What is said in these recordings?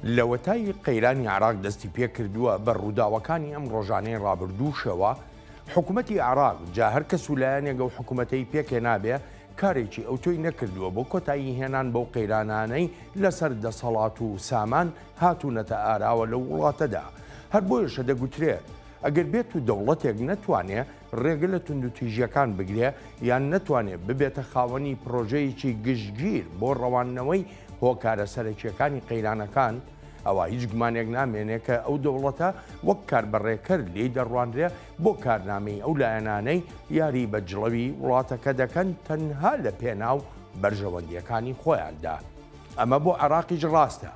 لەوەتای قەیرانی عێراق دەستی پێکردووە بە ڕووداوەکانی ئەم ڕۆژانەی ڕابردووشەوە، حکومەتی عێراق، جا هەر کەس و لایەنێک ئەو حکومەتەی پێکهێنابێ، کارێکی ئەوتۆی نەکردووە بۆ کۆتایی هێنان بەو قەیرانانەی لەسەر دەسەڵات و سامان هاتوونەتە ئاراوە لەو وڵاتەدا. هەر بۆیەشە دەگوترێ ئەگەر بێت و دەوڵەتێک نەتوانێ ڕێگە لە توندوتیژیەکان بگرێ یان نەتوانێ ببێتە خاوەنی پڕۆژەیەکی گشتگیر بۆ ڕەواندنەوەی هۆکارە سەرەکیەکانی قەیرانەکان، ئەوا هیچ گومانێک نامێنێ کە ئەو دەوڵەتە وەک کاربەڕێکەر لێی دەڕوانرێ بۆ کارنامەی ئەو لایەنانەی یاری بە جڵەوی وڵاتەکە دەکەن تەنها لە پێناو بەرژەوەندیەکانی خۆیاندا. ئەمە بۆ عێراقیش ڕاستە،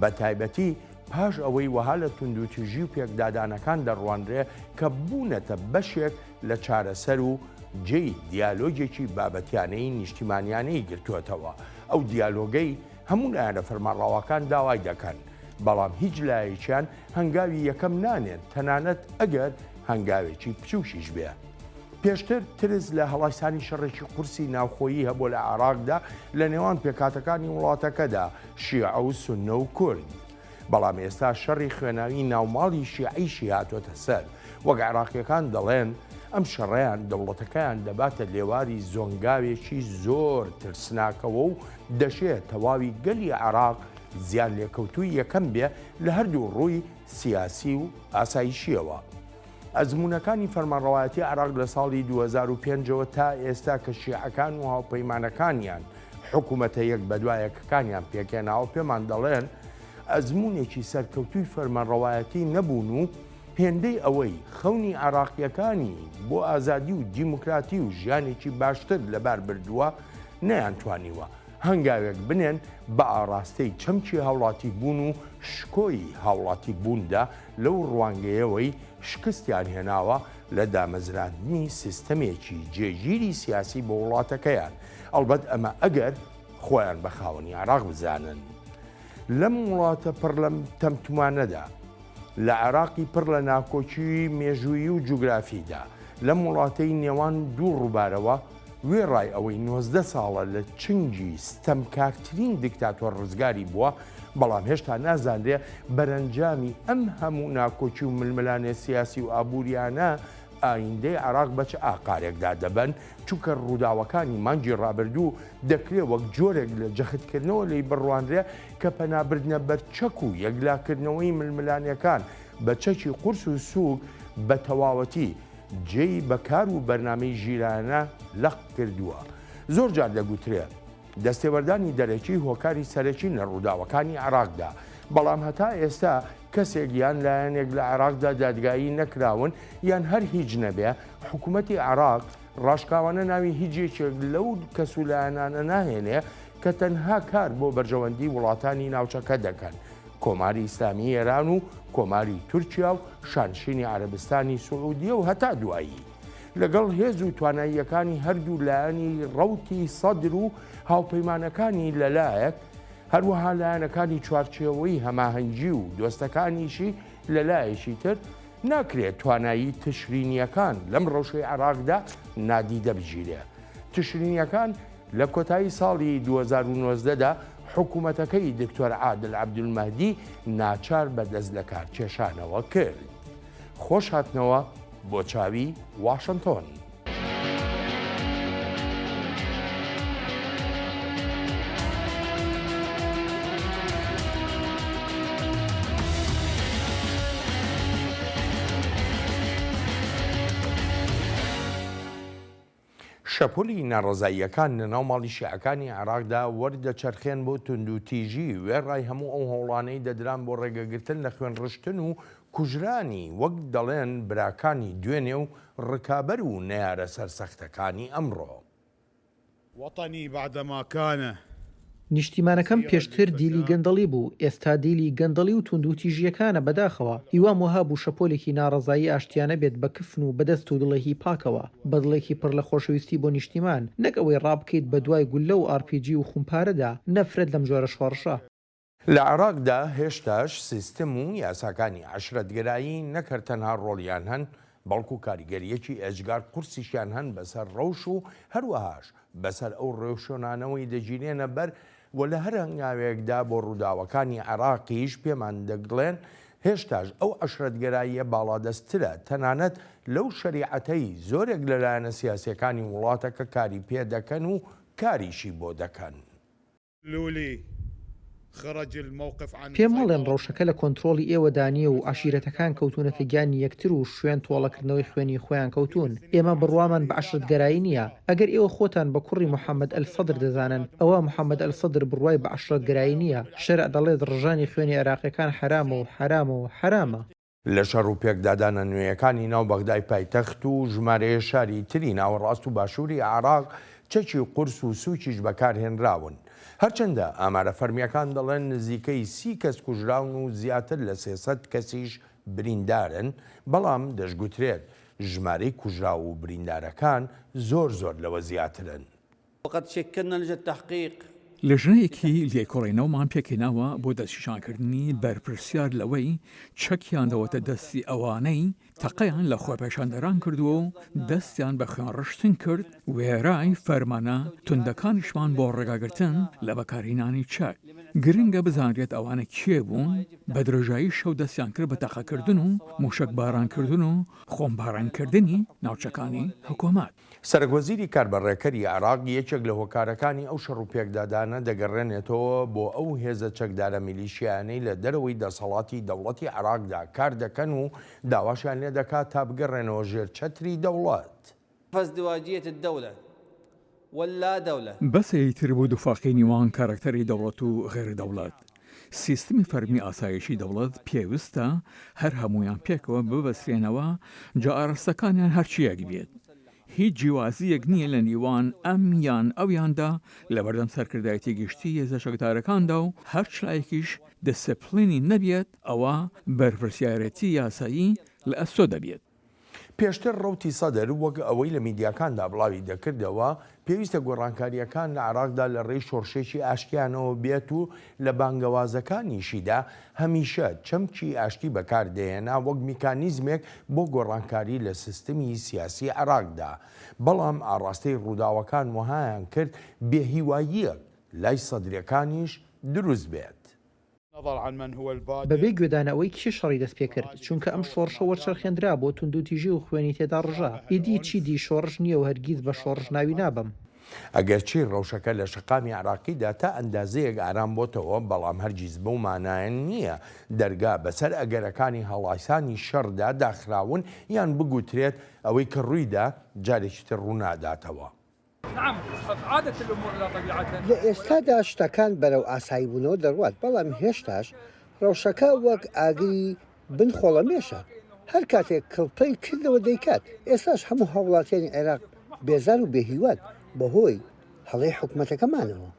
بە تایبەتی پاش ئەوەی وەها لە توندوتیژی و پێکدادانەکان دەڕوانرێ کە بوونەتە بەشێک لە چارەسەر و جێی دیالۆگێکی بابەتیانەی نیشتیمانیانەی گرتووەتەوە، ئەو دیالۆگەی هەموو لایەنە فەرمانڕەواکان داوای دەکەن، بەڵام هیچ لایەکیان هەنگاوی یەکەم نانێن تەنانەت ئەگەر هەنگاوێکی بچووکیش بێ. پێشتر ترس لە هەڵایسانی شەڕێکی قورسی ناوخۆیی هەبوو لە عێراقدا لە نێوان پێکهاتەکانی وڵاتەکەدا، شیعە و سوننە و کورد. بەڵام ئێستا شەڕی خوێناوی ناوماڵی شیعەیشی هاتۆتە سەر. وەک عێراقییەکان دەڵێن، ئەم شەڕەیان دەوڵەتەکەیان دەباتە لێواری زۆنگاوێکی زۆر ترسناکەوە و دەشێ تەواوی گەلی عێراق زیانلێکەوتووی یەکەم بێ لە هەردوو ڕووی سیاسی و ئاسایشییەوە. ئەزموونەکانی فەرمانڕەوایەتی عێراق لە ساڵی 2005 ەوە تا ئێستا کە شیعەکان و هاوپەیمانەکانیان حکوومەتە یەک بەدوایەکەکانیان پێکهێناوە پێمان دەڵێن ئەزموونێکی سەرکەوتووی فەرمانڕەوایەتی نەبوون و هێندەی ئەوەی خەونی عێراقییەکانی بۆ ئازادی و دیموکراتی و ژیانێکی باشتر لەبار بردووە نەیانتوانیوە هەنگاوێک بنێن بە ئاڕاستەی چەمکی هاوڵاتیبوون و شکۆی هاوڵاتیبووندا لەو ڕوانگەیەوەی شکستیان هێناوە لە دامەزراندنی سیستەمێکی جێگیری سیاسی بۆ وڵاتەکەیان، ئەڵبەت ئەمە ئەگەر خۆیان بە خاوەنی عێراق بزانن. لەم وڵاتە پڕ لە تەمتومانەدا، لە عێراقی پڕ لە ناکۆکیی مێژوویی و جوگرافیدا، لەم وڵاتەی نێوان دوو ڕووبارەوە، وێڕای ئەوەی 19 ساڵە لە چنگی ستەمکارترین دیکتاتۆر ڕزگاری بووە، بەڵام هێشتا نازانرێ بەرەنجامی ئەم هەموو ناکۆکی و ململانێ سیاسی و ئابووریانە ئایندەی عێراق بە چ ئاقارێکدا دەبەن، چونکە ڕووداوەکانی مانگی ڕابردوو دەکرێ وەک جۆرێک لە جەختکردنەوە لێی بڕوانرێ کە پەنابردنە بەر چەک و یەکلاکردنەوەی ململانێکان بە چەکی قورس و سووک بە تەواوەتی جێی بە کار و بەرنامەی ژیرانە لەق کردووە. زۆر جار دەگوترێ دەستێوەردانی دەرەکی هۆکاری سەرەکین لە ڕووداوەکانی عێراقدا، بەڵام هەتا ئێستا کەسێک یان لایەنێک لە عێراقدا دادگایی نەکراون یان هەر هیچ نەبێ حکومەتی عێراق ڕاشکاوانە ناوی هیچ یەکێک لەو کەس و لایەنانە ناهێنێ کە تەنها کار بۆ بەرژەوەندی وڵاتانی ناوچەکە دەکەن، کۆماری ئیسلامی ئێران و کۆماری تورکیا و شانشینی عەرەبستانی سعودیە و هەتا دوایی. لەگەڵ هێز و تواناییەکانی هەردوو لایەنی ڕەوتی سەدر و هاوپەیمانەکانی لەلایەک، هەروەها لایەنەکانی چوارچێوەی هەماهەنگی و دۆستەکانیشی لەلایەکی تر، ناکرێت توانایی تشرینییەکان لەم ڕەوشەی عێراقدا نادیدە بگیرێ. تشرینییەکان لە کۆتایی ساڵی 2019 دا حکوومەتەکەی دکتۆر عادل عەبدولمەهدی ناچار بە دەستلەکارکێشانەوە کرد. خۆش هاتنەوە بۆ چاوی واشنتۆن. شەپۆلی ناڕەزاییەکان لەناو ماڵی شیعەکانی عێراقدا وەردەچەرخێن بۆ توندوتیژی، وێڕای هەموو ئەو هەوڵانەی دەدران بۆ ڕێگەگرتن لە خوێنڕشتن و کوژرانی وەک دەڵێن براکانی دوێنێ و ڕکابەر و نەیارە سەرسەختەکانی ئەمڕۆ. وطنی بعدما کان. نیشتیمانەکەم پێشتر دیلی گەندەڵی بوو، ئێستا دیلی گەندەڵی و توندوتیژییەکانە، بەداخەوە. هیوام وەها بوو شەپۆلێکی ناڕەزایی ئاشتیانە بێت بە کفن و بە دەست و دڵێکی پاکەوە، بە دڵێکی پڕ لە خۆشەویستی بۆ نیشتیمان، نەک ئەوەی ڕابکەیت بە دوای گوللە و ئارپیجی و خومپارەدا، نەفرەت لەم جۆرە شۆڕشە. لە عێراقدا هێشتاش سیستم و یاساکانی عەشرەتگەرایی نەک هەر تەنها ڕۆڵیان هەن، بەڵکو کاریگەرییەکی ئێجگار قورسیشیان هەن بەسەر ڕەوش و هەروەهاش بەسەر ئەو ڕێوشۆنانەوەی دەگیرێنە بەر. و لە هەر هەنگاوێکدا بۆ ڕووداوەکانی عێراقیش پێمان دەگڵێن هێشتاش ئەو عەشرەتگەراییە باڵادەستترە تەنانەت لەو شەریعەتەی زۆرێک لە لایەنە سیاسیەکانی وڵاتەکە کاری پێدەکەن و کاریشی بۆ دەکەن. پێم مەڵێن ڕەوشەکە لە کۆنترۆڵی ئێوەدا نییە و عەشیرەتەکان کەوتوونەتە گیانی یەکتر و شوێن تۆڵەکردنەوەی خوێنی خۆیان کەوتوون. ئێمە بڕوامان بە عەشرەتگەرایی نییە. ئەگەر ئێوە خۆتان بە کوڕی محەمەد ئەلسەدر دەزانن، ئەوا محەمەد ئەلسەدر بڕوای بە عەشرەتگەرایی نییە. شەرع دەڵێت ڕژانی خوێنی عێراقییەکان حەرامە و حەرامە و حەرامە. لە شەڕ و پێکدادانە نوێیەکانی ناو بەغدای پایتەخت و ژمارەیە شاری تری ناوەڕاست و باشووری عێراق چەکی قورس و سووکیش بەکارهێنراون. هەرچەندە ئامارە فەرمییەکان دەڵێن نزیکەی سی کەس کوژراون و زیاتر لە 300 کەسیش بریندارن، بەڵام دەشگوترێت ژمارەی کوژراو و بریندارەکان زۆر زۆر لەوە زیاترن. وقد شکلنا لجنە تحقیق. لیژنەیەکی لێکۆڵینەوەمان پێکهێناوە بۆ دەستنیشانکردنی بەرپرسیار لەوەی چەکیان داوەتە دەستی ئەوانەی تەقەیان لە خۆپێشاندەران کردووە و دەستیان بە خوێنڕشتن کرد، وێرای فەرمانە توندەکانیشمان بۆ ڕێگاگرتن لە بەکارهینانی چەک. گرنگە بزانرێت ئەوانە کێ بوون، بە درێژایی شەو دەستیان کرد بە تەقەکردن و موشەکبارانکردن و خۆمبارانکردنی ناوچەکانی حکومەت. سەرەکوەزیری کاربەڕێکەری عێراق یەکێک لە هۆکارەکانی ئەو شەڕ و پێکدادانە دەگەڕێنێتەوە بۆ ئەو هێزە چەکدارە میلیشیایانەی لە دەرەوەی دەسەڵاتی دەوڵەتی عێراقدا کار دەکەن و داواشیان لێدەکات تا بگەڕێنەوە ژێر چەتری دەوڵەت. فازدواجیە الدولە واللادولە. بەسە ئیتر بۆ دووفاقی نیوان کارەکتەری دەوڵەت و غەیرە دەوڵەت. سیستمی فەرمی ئاسایشی دەوڵەت پێوستە هەر هەموویان پێکەوە ببەسترێنەوە جا ئاراستەکانیان هەرچیەک بێت. هیچ جیوازیەک نیە لە نیوان ئەم یان ئەویاندا لەبەردەم سەرکردایەتی گشتی هێزە چەکدارەکاندا و هەرچ لایەکیش دسپلینی نەبێت ئەوا بەرپرسیارێتی یاسایی لە ئەستۆ دەبێت. پێشتر ڕەوتی سەدر وەک ئەوەی لە میدیاکاندا بڵاوی دەکردەوە، پێویستە گۆڕانکارییەکان لە عێراقدا لە ڕێی شۆڕشێکی ئاشتیانەوە بێت و لە بانگەوازەکانیشیدا هەمیشە چەمکی ئاشتی بەکار دەهێنا وەک میکانیزمێک بۆ گۆڕانکاری لە سیستمی سیاسی عێراقدا، بەڵام ئاڕاستەی ڕووداوەکان وەهایان کرد بێهیواییەک لای سەدرییەکانیش دروست بێت. بەبێ گوێدانە ئەوەی کێ شەڕی دەست پێکرد، چونکە ئەم شۆڕشە وەرچەرخێندرا بۆ توندوتیژی و خوێنی تێدا ڕژا، ئیدی چیدی شۆڕش نییە و هەرگیز بە شۆڕش ناوی نابەم. ئەگەرچی ڕەوشەکە لە شەقامی عێراقیدا تا ئەندازەیەک ئارام بۆتەوە، بەڵام هەرگیز بەو مانایە نییە دەرگا بەسەر ئەگەرەکانی هەڵایسانی شەڕدا داخراون یان بگوترێت ئەوەی کە ڕوویدا جارێکی تر ڕووناداتەوە. لە ئێستادا شتەکان بەرەو ئاساییبوونەوە دەڕوات، بەڵام هێشتاش ڕەوشەکە وەک ئاگری بن خۆڵەمێشە، هەر کاتێک کڵپەی کردەوە دەیکات، ئێستاش هەموو هاوڵاتیانی عێراق بێزار و بێهیوان بەهۆی هەڵەی حکومەتەکەمانەوە.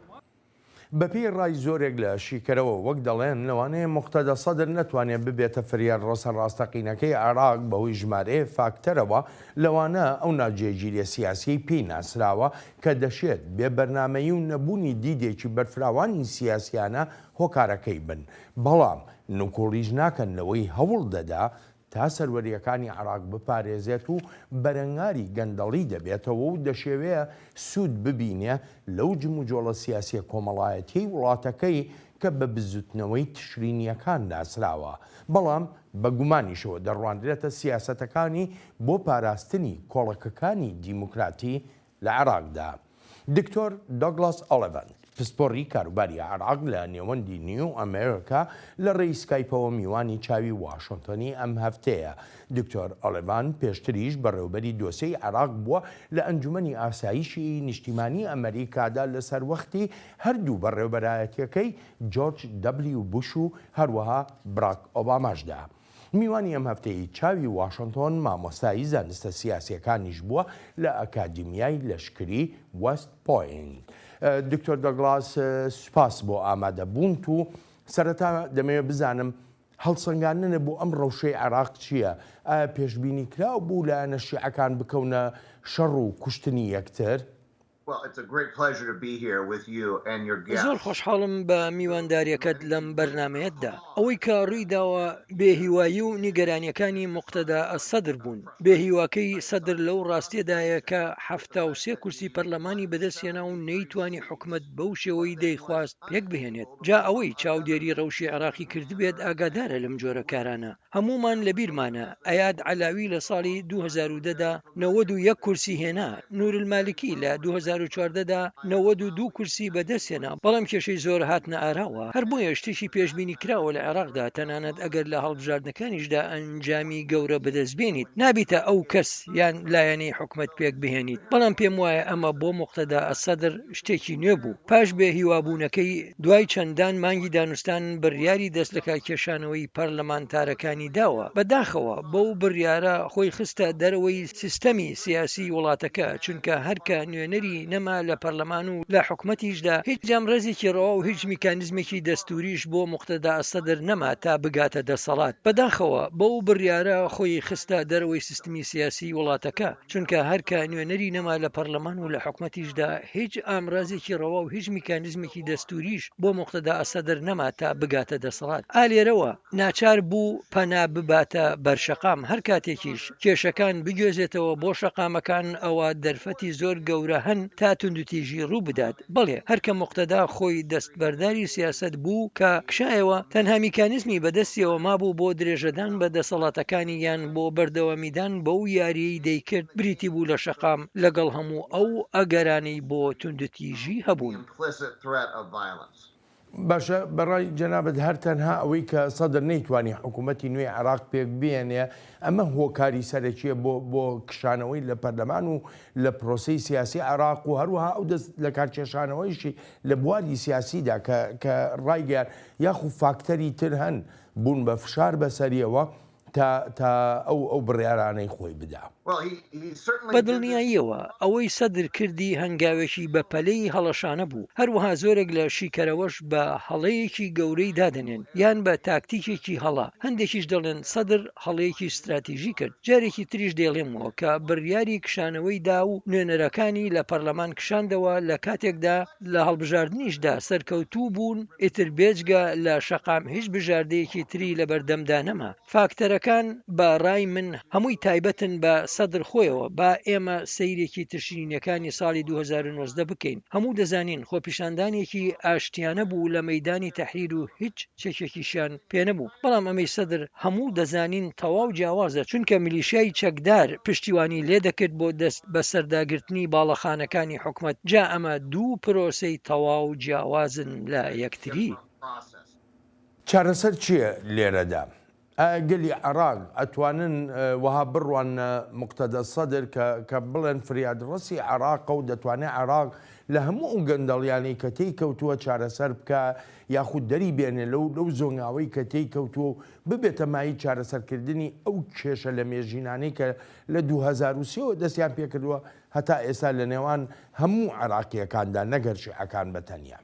بەپێی ڕای زۆرێک لە شیکەرەوە وەک دەڵێن لەوانەیە موقتەدا سەدر نەتوانێت ببێتە فریادڕەسە ڕاستەقینەکەی عێراق بەهۆی ژمارەیەک فاکتەرەوە لەوانە ئەو ناجێگیریە سیاسیەی پێی ناسراوە کە دەشێت بێ بەرنامەیی و نەبوونی دیدێکی بەرفراوانی سیاسیانە هۆکارەکەی بن بەڵام نکوڵیش ناکەن لەوەی هەوڵ دەدا تا سەروەرییەکانی عێراق بپارێزێت و بەرەنگاری گەندەڵی دەبێتەوە و دەشێوێ سوود ببینێ لەو جموجۆڵە سیاسیە کۆمەڵایەتیەی وڵاتەکەی کە بە بزوتنەوەی تشرینیەکان ناسراوە، بەڵام بە گومانیشەوە دەڕوانرێتە سیاسەتەکانی بۆ پاراستنی کۆڵەکەکانی دیموکراتی لە عێراقدا. دکتۆر دۆگلاس ئۆلیڤانت، پسپۆڕی کاروباری عێراق لە نێوەندی نیو ئەمێریکا لە ڕێی سکایپەوە میوانی چاوی واشنتۆنی ئەم هەفتەیە. دکتۆر ئۆلیڤانت پێشتریش بەڕێوبەری دۆسێی عێراق بووە لە ئەنجومەنی ئاسایشی نیشتیمانی ئەمەریکادا لە سەروەختی هەردوو بەڕێوبەرایەتیەکەی جۆرج دەبلیو بوش و هەروەها براک ئۆباماشدا. میوانی ئەم هەفتەیەی چاوی واشنتۆن مامۆستای زانستە سیاسیەکانیش بووە لە ئەکادیمیای لەشکری وێست پۆینت. دکتۆر دەگڵاس سوپاس بۆ ئامادەبوونت و سەرەتا دەمەوێت بزانم هەڵسەنگاندنت بۆ ئەم ڕەوشەی عێراق چییە؟ ئایا پێشبینیکراو بوو لایەنە شیعەکان بکەونە شەڕ و کوشتنی یەکتر؟ زۆر خۆشحاڵم بە میوانداریەکەت لەم بەرنامەیەتدا. ئەوەی کە ڕوویداوە بێهیوایی و نیگەرانیەکانی موقتەدا ئەلسەدر بوون. بێهیواکەی سەدر لەو ڕاستیەدایە کە 73 کورسی پەرلەمانی بەدەستهێنا و نەیتوانی حکومەت بەو شێوەی دەیخواست پێکبهێنێت. جا ئەوەی چاودێری ڕەوشی عێراقی کردبێت ئاگادارە لەم جۆرە کارانە. هەموومان لەبیرمانە ئەیاد عەلاوی لە ساڵی 2010 دا 91 کورسی هێنا، نورالمالکی لە 2014 دا 92 کورسی بەدەستهێنا، بەڵام کێشەی زۆر هاتنە ئاراوە، هەر بۆیە شتێکی پێشبینی کراوە لە عێراقدا تەنانەت ئەگەر لە هەڵبژاردنەکانیشدا ئەنجامی گەورە بەدەستبێنیت نابیتە ئەو کەس یان لایەنەی حکومەت پێکبهێنیت، بەڵام پێموایە ئەمە بۆ موقتەدا ئەلسەدر شتێکی نوێ بوو پاش بێ هیوابوونەکەی دوای چەندان مانگی دانوستان بڕیاری دەستلەکارکێشانەوەی پەرلەمانتارەکانی داوە، بەداخەوە بەو بڕیارە خۆی خستە دەرەوەی سیستەمی سیاسی وڵاتەکە، چونکە هەرکە نوێنەری نەما لە پەرلەمان و لە حکومەتیشدا هیچ ئامرازێکی ڕەوا و هیچ میکانیزمێکی دەستوریش بۆ موقتەدا سەدر نەما تا بگاتە دەسەڵات، بەداخەوە بەو بڕیارە خۆی خستە دەرەوەی سیستمی سیاسی وڵاتەکە. چونکە هەر کە نوێنەری نەما لە پەرلەمان و لە حکومەتیشدا هیچ ئامرازێکی ڕەوا و هیچ میکانیزمێکی دەستوریش بۆ موقتەدا ئەسەدر نەما تا بگاتە دەسەڵات ئا لێرەوە ناچار بوو پەنا بباتە بەر شەقام هەر کاتێکیش کێشەکان بگوێزێتەوە بۆ شەقامەکان ئەوا دەرفەتی زۆر گەورە هەن تا توندوتیژی ڕوو بدات. بەڵێ هەر کە موقتەدا خۆی دەستبەرداری سیاسەت بوو کە کشایەوە، تەنها میکانیزمی بەدەستیەوە مابوو بۆ درێژەدان بە دەسەڵاتەکانی یان بۆ بەردەوامیدان بەو یاریەی دەیکرد بریتی بوو لە شەقام لەگەڵ هەموو ئەو ئەگەرانەی بۆ توندوتیژی هەبوون. باشە بەڕای جەنابت هەر تەنها ئەوەی کە سەدر نەیتوانی حکوومەتی نوێی عێراق پێک بێنێ ئەمە هۆکاری سەرەکیە بۆ بۆ کشانەوەی لە پەرلەمان و لە پرۆسەی سیاسی عێراق و هەروەها ئەو دەست لە کارکێشانەوەیشی لە بواری سیاسیدا کە کە ڕایگەیان یاخو فاکتەری تر هەن بوون بە فشار بەسەریەوە تا تا ئەو ئەو بڕیارانەی خۆی بدا. بە دڵنیاییەوە ئەوەی سەدر کردی هەنگاوێکی بەپەلەی هەڵەشانە بوو، هەروەها زۆرێک لە شیکەرەوەش بە هەڵەیەکی گەورەی دادەنێن یان بە تاکتیکێکی هەڵە، هەندێکیش دەڵێن سەدر هەڵەیەکی ستراتیژی کرد، جارێکی تریش دەیڵێمەوە کە بڕیاری کشانەوەی دا و نوێنەرەکانی لە پەرلەمان کشاندەوە لە کاتێکدا لە هەڵبژاردنیشدا سەرکەوتوو بوون، ئیتر بێجگە لە شەقام هیچ بژاردەیەکی تری لەبەردەمدا نەما. فاکتەرەکان بە ڕای من هەمووی تایبەتن بە سەدر خۆیەوە، با ئێمە سەیرێکی تشرینیەکانی ساڵی 2019 بکەین، هەموو دەزانین خۆپیشاندانێکی ئاشتیانە بوو لە مەیدانی تەحریر و هیچ چەکێکیشیان پێنەبوو، بەڵام ئەمەی سەدر هەموو دەزانین تەواو جیاوازە، چونکە میلیشیای چەکدار پشتیوانی لێدەکرد بۆ دەست بەسەرداگرتنی باڵەخانەکانی حکومەت، جا ئەمە دوو پرۆسەی تەواو جیاوازن لە یەکتری. چارەسەر چییە لێرەدا؟ ئایا گەلی عێراق ئەتوانن وەها بڕواننە موقتەدا سەدر کە کە بڵێن فریادڕەسی عێراقە و دەتوانێ عێراق لە هەموو ئەو گەندەڵیانەی کە تێی کەوتووە چارەسەر بکا یاخود دەری بێنێ لەو لەو زۆنگاوەی کە تێی کەوتووە و ببێتە مایەی چارەسەرکردنی ئەو کێشە لەمێژینانەی کە لە 2003 وە دەستیان پێکردووە هەتا ئێستا لە نێوان هەموو عێراقییەکاندا نەک هەر شیعەکان بە تەنیا.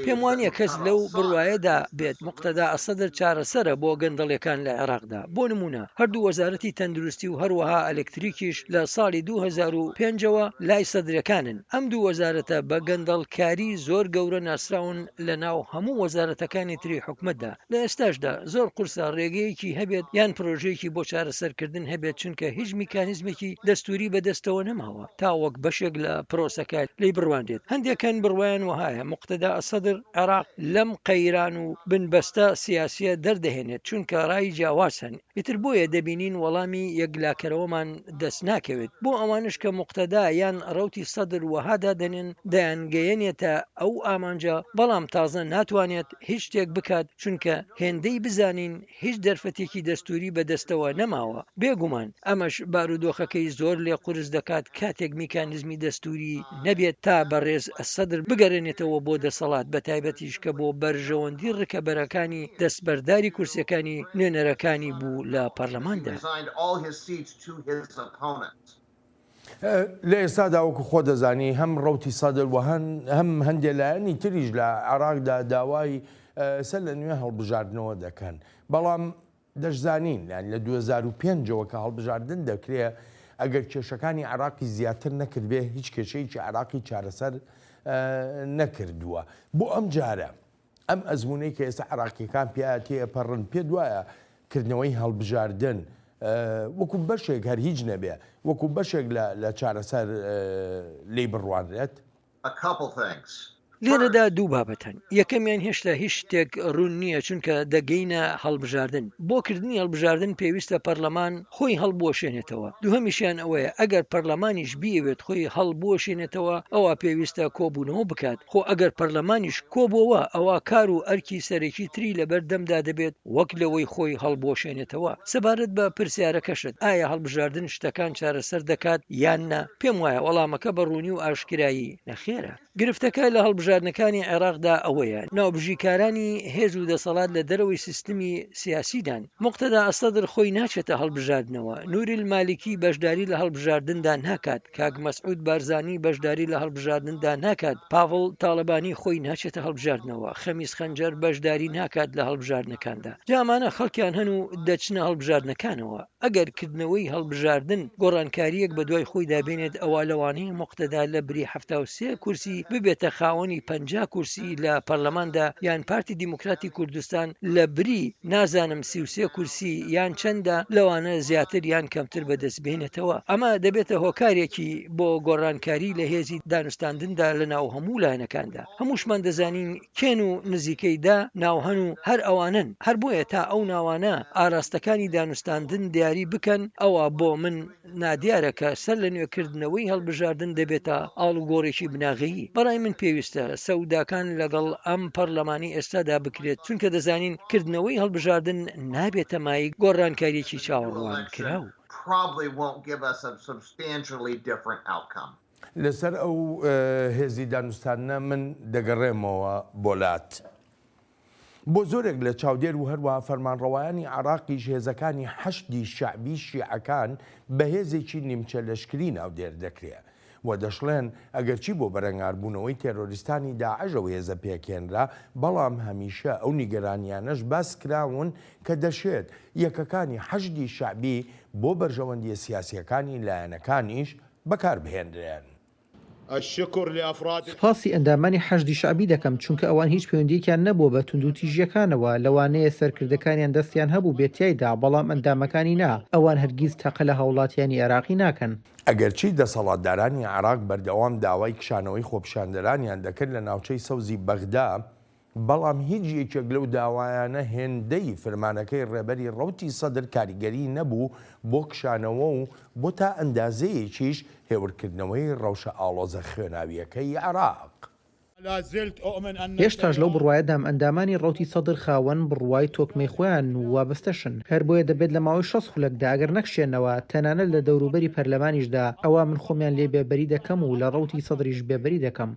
پێم وانییە کەس لەو بڕوایەدا بێت موقتەدا ئەلسەدر چارەسەرە بۆ گەندەڵیەکان لە عێراقدا. بۆ نموونە هەردوو وەزارەتی تەندروستی و هەروەها ئەلەکتریکیش لە ساڵی 2005 ەوە لای سەدرەکانن. ئەم دوو وەزارەتە بە گەندەڵکاری زۆر گەورە ناسراون لە ناو هەموو وەزارەتەکانی تری حکومەتدا. لە ئێستاشدا زۆر قورسە ڕێگەیەکی هەبێت یان پرۆژەیەکی بۆ چارەسەرکردن هەبێت چونکە هیچ میکانیزمێکی دەستوری بەدەستەوە نەماوە تا وەک بەشێک لە پرۆسەکە لێی بڕوانرێت. هەندێک هەن بڕوایان وەهایە موقتەدا ئەلسەدر عێراق لەم قەیران و بنبەستە سیاسیە دەردەهێنێت چونکە ڕای جیاواز هەن ئیتر بۆیە دەبینین وەڵامی یەکلاکەرەوەمان دەست ناکەوێت بۆ ئەوانەش کە موقتەدا یان ڕەوتی سەدر وەها دادەنێن دەیانگەیەنێتە ئەو ئامانجە بەڵام تازە ناتوانێت هیچ شتێک بکات چونکە هێندەی بزانین هیچ دەرفەتێکی دەستوری بەدەستەوە نەماوە، بێگومان ئەمەش بارودۆخەکەی زۆر لێ قورس دەکات کاتێک میکانیزمی دەستوری نەبێت تا بەڕێز سەدر بگەرێنێتەوە بۆ دەسەڵات بەتایبەتیش کە بۆ بەرژەوەندی ڕکەبەرەکانی دەستبەرداری کورسیەکانی نوێنەرەکانی بوو لە پەرلەماندا. لە ئێستادا وەکو خۆت دەزانی هەم ڕەوتی سەدر و هەم هەندێ لایەنی تریش لە عێراقدا داوای سەر لە نوێ هەڵبژاردنەوە دەکەن بەڵام. دەشزانین یانی لە 2005 ەوە کە هەڵبژاردن دەکرێ ئەگەر کێشەکانی عێراقی زیاتر نەکردبێ هیچ کێشەیەکی عێراقی چارەسەر نەکردووە. بۆ ئەم جارە ئەم ئەزموونەی کە ئێستا عێراقییەکان پیا تێئەپەڕن پێت وایە کردنەوەی هەڵبژاردن وەکو بەشێک هەر هیچ نەبێ وەکو بەشێک لە چارەسەر لێی بڕوانرێت؟ لێرەدا دوو بابەت هەن، یەکەمیان هێشتا هیچ شتێک ڕوون نییە چونکە دەگەینە هەڵبژاردن، بۆ کردنی هەڵبژاردن پێویستە پەرلەمان خۆی هەڵبوەشێنێتەوە، دووهەمیشیان ئەوەیە ئەگەر پەرلەمانیش بیەوێت خۆی هەڵبوەشێنێتەوە ئەوا پێویستە کۆبوونەوە بکات، خۆ ئەگەر پەرلەمانیش کۆبۆوە ئەوا کار و ئەرکی سەرەکی تری لەبەر دەمدا دەبێت وەک لەوەی خۆی هەڵبوەشێنێتەوە. سەبارەت بە پرسیارەکەشت ئایا هەڵبژاردن شتەکان چارەسەر دەکات یان نا؟ پێم وایە وەڵامەکە بە ڕوونی و ئاشکرایی نەخێرە. گرفتەکە لە هەڵبژاردنەکانی عێراقدا ئەوەیە ناوبژیکارانی هێز و دەسەڵات لە دەرەوەی سیستمی سیاسیدان. موقتەدا ئەسەدر خۆی ناچێتە هەڵبژاردنەوە، نوری المالکی بەشداری لە هەڵبژاردندا ناکات، کاک مەسعود بارزانی بەشداری لە هەڵبژاردندا ناکات، پاڤڵ تاڵەبانی خۆی ناچێتە هەڵبژاردنەوە، خەمیس خەنجەر بەشداری ناکات لە هەڵبژاردنەکاندا. جا ئەمانە خەڵکیان هەن و دەچنە هەڵبژاردنەکانەوە. ئەگەر کردنەوەی هەڵبژاردن گۆڕانکارییەک بەدوای خۆیدا بێنێت ئەوا لەوانەیە موقتەدا لە بری 73 کورسی ببێتە خاوەنی 50 کورسی لە پەرلەماندا یان پارتی دیموکراتی کوردستان لە بری نازانم 33 کورسی یان چەندە لەوانە زیاتر یان کەمتر بەدەست بێنێتەوە ئەمە دەبێتە هۆکارێکی بۆ گۆڕانکاری لە هێزی دانوستاندندا لە ناو هەموو لایەنەکاندا هەمووشمان دەزانین کێن و نزیکەی دە ناو هەن و هەر ئەوانەن، هەر بۆیە تا ئەو ناوانە ئاراستەکانی دانوستاندن دیاری بکەن ئەوا بۆ من نادیارە کە سەر لە نوێ کردنەوەی هەڵبژاردن دەبێتە ئاڵوگۆڕێکی بناغەیی. بەڕای من پێویستە سەوداکان لەگەڵ ئەم پەڕلەمانەی ئێستادا بکرێت چونکە دەزانین کردنەوەی هەڵبژاردن نابێتە مایەی گۆڕانکاریەکی چاوەڕوانکراو. لەسەر ئەو هێزی دانوستاندنە من دەگەڕێمەوە بۆ لات. بۆ زۆرێک لە چاودێر و هەروەها فەرمانڕەوایانی عێراقیش هێزەکانی حەشدی شەعبی شیعەکان بە هێزێکی نیمچە لەشکری ناودێر دەکرێ و دەشڵێن ئەگەرچی بۆ بەرەنگاربوونەوەی تێرۆریستانی داعش ئەو هێزە پێکهێنرا بەڵام هەمیشە ئەو نیگەرانیانەش باس کراون کە دەشێت یەکەکانی حەشدی شەعبی بۆ بەرژەوەندیە سیاسیەکانی لایەنەکانیش بەکاربهێنرێن. سوپاسی ئەندامانی حەشدی شەعبی دەکەم، چونکە ئەوان هیچ پەیوەندییەکیان نەبووە بە توندوتیژییەکانەوە، لەوانەیە سەرکردەکانیان دەستیان هەبووبێت تیایدا، بەڵام ئەندامەکانی نا، ئەوان هەرگیز تەقە لە هاوڵاتیانی عێراقی ناکەن. ئەگەرچی دەسەڵاتدارانی عێراق بەردەوام داوای کشانەوەی خۆپیشاندەرانیان دەکرد لە ناوچەی سەوزی بەغدا، بەڵام هیچ یەکێک لەو داوایانە هێندەی فرمانەکەی ڕێبەری ڕەوتی سەدر کاریگەری نەبوو بۆ کشانەوە و بۆ تا ئەندازەیەکیش هێورکردنەوەی ڕەوشە ئاڵۆزە خوێناوییەکەی عێراق. هێشتاش لەو بڕوایەدام ئەندامانی ڕەوتی سەدر خاوەن بڕوای تۆکمەی خۆیانن و وابەستەشن، هەر بۆیە دەبێت لە ماوەی 60 خولەکدا ئەگەر نەکشێنەوە، تەنانەت لە دەوروبەری پەرلەمانیشدا، ئەوا من خۆمیان لێ بێبەری دەکەم و لە ڕەوتی سەدریش بێبەری دەکەم.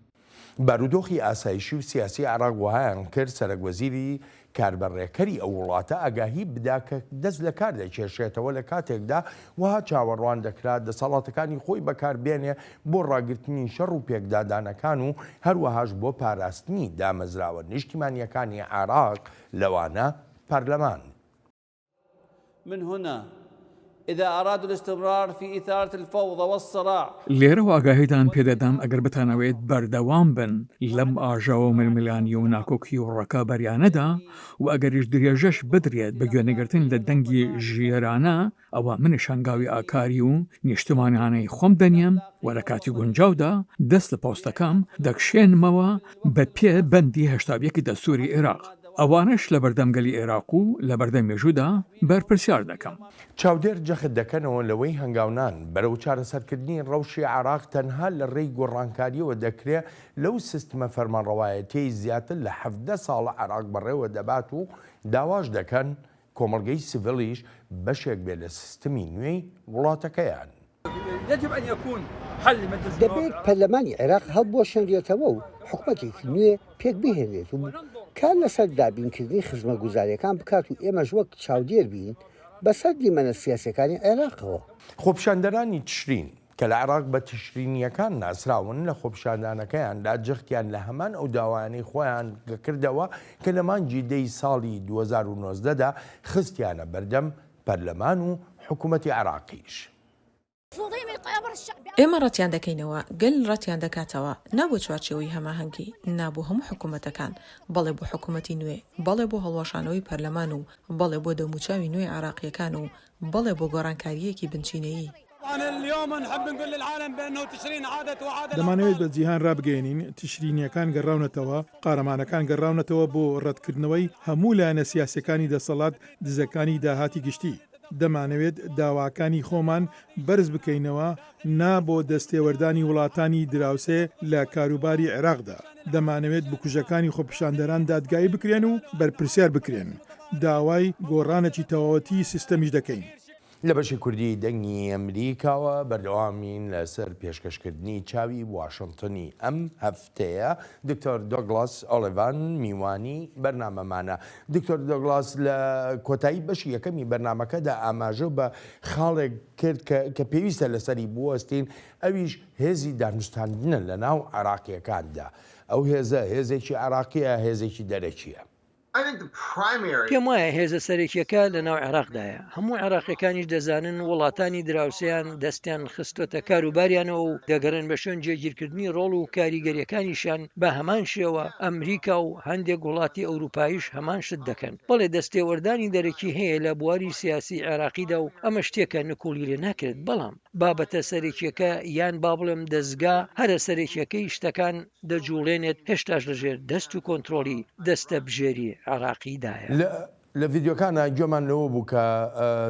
بارودۆخی ئاسایشی و سیاسی عێراق وەهایان کرد سەرەک وەزیری کاربەڕێکەری ئەو وڵاتە ئاگاهی بدا کە دەست لە کار دەکێشێتەوە لە کاتێکدا وەها چاوەڕوان دەکرا دەسەڵاتەکانی خۆی بەکار بێنێ بۆ ڕاگرتنی شەڕ و پێکدادانەکان و هەروەهاش بۆ پاراستنی دامەزراوە نیشتیمانییەکانی عێراق لەوانە پەرلەمان. من هنا اذا ارادوا الاستمرار في اثارة الفوضى والصراع. لێرەوە ئاگاهیتان پێدەدەم ئەگەر بتانەوێت بەردەوام بن لەم ئاژاوە و ململانی و ناکۆکی و ڕکابەریانەدا و ئەگەریش درێژەش بدرێت بە گوێنەگرتن لە دەنگی ژیرانە ئەوا منیش هەنگاوی ئاکاری و نیشتمانیانەی خۆم دەنێم و لە کاتی گونجاودا دەست لە پۆستەکەم دەکشێنمەوە بە پێ بەندی 81 دەستوری عێراق. ئەوانەش لەبەردەم گەلی عێراق و لەبەردەم مێژوودا بەرپرسیار دەکەم. چاودێر جەخت دەکەنەوە لەوەی هەنگاونان بەرەو چارەسەرکردنی ڕەوشی عێراق تەنها لە ڕێی گۆڕانکارییەوە دەکرێ لەو سیستمە فەرمانڕەوایەتیەی زیاتر لە 17 ساڵە عێراق بەڕێوە دەبات و داواش دەکەن کۆمەڵگەی سیڤیلیش بەشێک بێ لە سیستمی نوێی وڵاتەکەیان. دەبێت پەرلەمانی عێراق هەڵبوەشێنرێتەوە و حکومەتێکی نوێ پێکبهێنرێت و کار لەسەر دابینکردنی خزمەتگوزارییەکان بکات و ئێمەش وەک چاودێر بین بەسەر دیمەنە سیاسییەکانی عێراقەوە. خۆپیشاندەرانی تشرین. کە لە عێراق بە تشرینییەکان ناسراون، لە خۆپیشاندانەکەیاندا جەختیان لە هەمان ئەو داوایانەی خۆیان کردەوە کە لە مانگی دەی ساڵی 2019 دا خستیانە بەردەم پەرلەمان و حکومەتی عێراقیش. ئێمە ڕەتیان دەکەینەوە، گەل ڕەتیان دەکاتەوە، نا بۆ چوارچێوەی هەماهەنگی، نا بۆ هەموو حکومەتەکان، بەڵێ بۆ حکومەتی نوێ، بەڵێ بۆ هەڵوەشانەوەی پەرلەمان و بەڵێ بۆ دەموچاوی نوێی عێراقییەکان و بەڵێ بۆ گۆڕانکارییەکی بنچینەیی. دەمانەوێت بە جیهان رابگەیەنین تشرینییەکان گەڕاونەتەوە، قارەمانەکان گەڕاونەتەوە بۆ رەتکردنەوەی هەموو لایەنە سیاسییەکانی دەسەڵات دزەکانی داهاتی گشتی. دەمانەوێت داواکانی خۆمان بەرز بکەینەوە، نا بۆ دەستێوەردانی وڵاتانی دراوسێ لە کاروباری عێراقدا، دەمانەوێت بکوژەکانی خۆپیشاندەران دادگایی بکرێن و بەرپرسیار بکرێن، داوای گۆڕانێکی تەواوەتی سیستەمیش دەکەین. لە بەشی کوردی دەنگی ئەمریکاوە بەردەوامین لەسەر پێشکەشکردنی چاوی واشنتنی ئەم هەفتەیە، دکتۆر دۆگڵاس ئۆلیڤان میوانی بەرنامەمانە. دکتۆر دۆگڵاس لە کۆتایی بەشی یەکەمی بەرنامەکەدا ئاماژە بە خاڵێک کرد کە کە پێویستە لەسەری بوەستین ئەویش هێزی دانوستاندنە لە ناو عێراقییەکاندا. ئەو هێزە هێزێکی عێراقییە هێزێکی دەرەکییە؟ پێم وایە هێزە سەرەکییەکە لەناو عێراقدایە، هەموو عێراقییەکانیش دەزانن وڵاتانی دراوسێیان دەستیان خستۆتە کاروباریانەوە و دەگەڕێن بە شوێن جێگیرکردنی ڕۆڵ و کاریگەرییەکانیشیان، بە هەمان شێوە ئەمریکا و هەندێک وڵاتی ئەوروپاییش هەمان شت دەکەن. بەڵێ دەستێوەردانی دەرەکی هەیە لە بواری سیاسی عێراقیدا و ئەمە شتێکە نکوڵی لێ ناکرێت، بەڵام بابەتە سەرەکییەکە یان با بڵێم دەزگا هەرە سەرەکییەکەی شتەکان دەجوڵێنێت هێشتاش لەژێر دەست و کۆنترۆڵی دەستەبژێری عێراقیدایە. لە لە ڤیدیۆکانا گوێمان لەوە بوو کە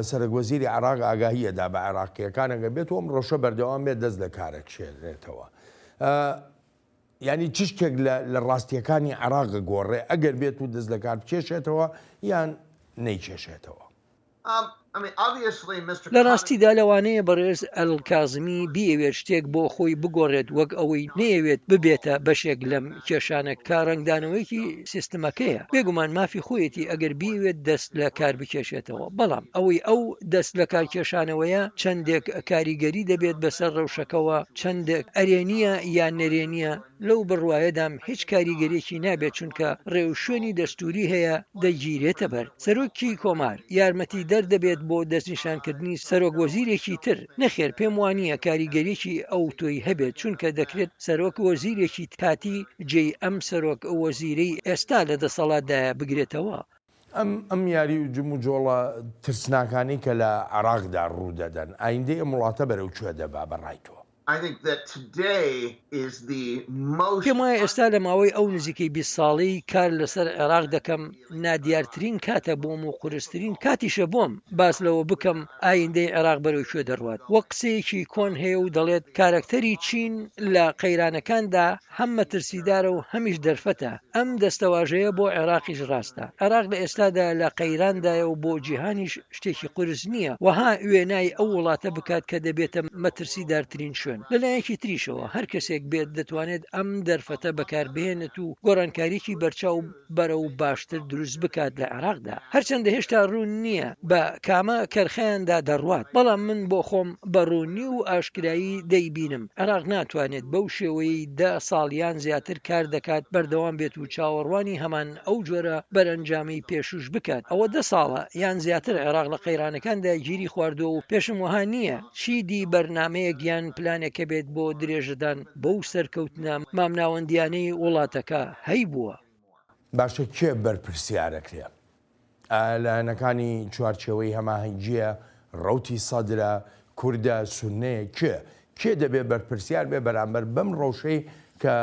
سەرەک وەزیری عێراق ئاگاهی ئەدا بە عێراقییەکان ئەگەر بێت و ئەم ڕەوشە بەردەوام بێت دەست لە کار ئەکشێنێتەوە. یانی چ شتێک لە لە ڕاستییەکانی عێراق ئەگۆڕێ ئەگەر بێت و دەست لە کار بکێشێتەوە یان نەیکێشێتەوە؟ لە ڕاستیدا لەوانەیە بەڕێز ئەلکازمی بیەوێت شتێک بۆ خۆی بگۆڕێت وەک ئەوەی نەیەوێت ببێتە بەشێک لەم کێشانە کە ڕەنگدانەوەیەکی سیستمەکەیە. بێگومان مافی خۆیەتی ئەگەر بیەوێت دەست لە کار بکێشێتەوە، بەڵام ئەوەی ئەو دەست لەکارکێشانەوەیە چەندێک کاریگەری دەبێت بەسەر ڕەوشەکەوە، چەندێک ئەرێنییە یان نەرێنییە، لەو بڕوایەدام هیچ کاریگەریەکی نابێت چونکە ڕێوشوێنی دەستوری هەیە دەگیرێتە بەر. سەرۆکی کۆمار یارمەتیدەر دەبێت بۆ دەستنیشانکردنی سەرۆک وەزیرێکی تر، نەخێر پێم وانییە کاریگەریەکی ئەوتۆی هەبێت چونکە دەکرێت سەرۆک وەزیرێکی کاتی جێی ئەم سەرۆک وەزیرەی ئێستا لە دەسەڵاتدایە بگرێتەوە. ئەم ئەم یاری و جموجۆڵە ترسناکانەی کە لە عێراقدا ڕوودەدەن، ئایندەی ئەم وڵاتە بەرەو کوێ دەبا بە ڕای تۆ؟ پێم وایە ئێستا لە ماوەی ئەو نزیکەی 20 ساڵەی کار لەسەر عێراق دەکەم نادیارترین کاتە بۆم و قورسترین کاتیشە بۆم باس لەوە بکەم ئایندەی عێراق بەرەو کوێ دەڕوات. وەک قسەیەکی کۆن هەیە و دەڵێت کارەکتەری چین لە قەیرانەکاندا هەم مەترسیدارە و هەمیش دەرفەتە، ئەم دەستەواژەیە بۆ عێراقیش ڕاستە. عێراق لە ئێستادا لە قەیراندایە و بۆ جیهانیش شتێکی قورس نییە وەها وێنای ئەو وڵاتە بکات کە دەبێتە مەترسیدارترین شوێن. لە لایەکی تریشەوە هەر کەسێک بێت دەتوانێت ئەم دەرفەتە بەکاربهێنێت و گۆڕانکاریی بەرچاو بەرەو باشتر دروست بکات لە عێراقدا. هەرچەندە هێشتا ڕوون نییە بە کامە کەرخەیاندا دەڕوات، بەڵام من بۆ خۆم بە ڕوونی و ئاشکرایی دەیبینم عێراق ناتوانێت بەو شێوەیەی دە ساڵ یان زیاتر کار دەکات بەردەوام بێت و چاوەڕوانی هەمان ئەو جۆرە بەرەنجامەی پێشووش بکات. ئەوە دە ساڵە یان زیاتر عێراق لە قەیرانەکاندا گیری خواردووە و پێشم وەها نییە چیدی بەرنامەیەک یان پلانێک هەبێت بۆ درێژەدان بەو سەرکەوتنە مامناوەندییانەی وڵاتەکە هەیبووە. باشە کێ بەرپرسیارەکرێ؟ ئایا لایەنەکانی چوارچێوەی هەماهەنگییە، ڕەوتی سەدرە، کوردە، سوننەیە، کێ؟ کێ دەبێ بەرپرسیار بێ بەرامبەر بەم ڕەوشەی کە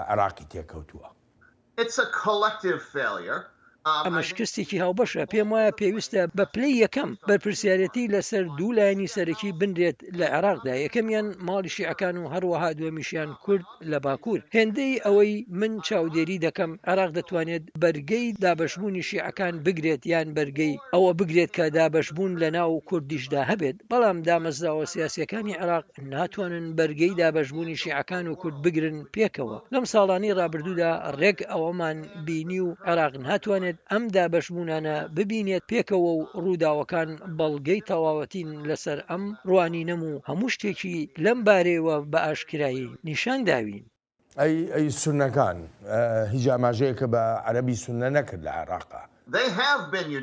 عێراقی تێکەوتووە؟ ئەمە شکستێکی هاوبەشە، پێموایە پێویستە بە پلەی یەکەم بەرپرسیارێتی لەسەر دوو لایەنی سەرەکی بنرێت لە عێراقدا، یەکەمیان ماڵی شیعەکان و هەروەها دووەمیشیان کورد لە باکوور. هێندەی ئەوەی من چاودێری دەکەم، عێراق دەتوانێت بەرگەی دابەشبوونی شیعەکان بگرێت یان بەرگەی ئەوە بگرێت کە دابەشبوون لەناو کوردیشدا هەبێت، بەڵام دامەزراوە سیاسییەکانی عێراق ناتوانن بەرگەی دابەشبوونی شیعەکان و کورد بگرن پێکەوە. لەم ساڵانەی ڕابردوودا ڕێک ئەوەمان بینی و عێراق ناتوانێت. دەتوانێت ئەم دابەشبوونانە ببینێت پێکەوە و ڕووداوەکان بەڵگەی تەواوەتین لەسەر ئەم ڕوانینەم و هەموو شتێکی لەم بارەیەوە بە ئاشکرایی نیشان داوین. ئەی ئەی سوننەکان؟ هیچ ئاماژەیەکە بە عەرەبی سوننە نەکرد لە عێراقا.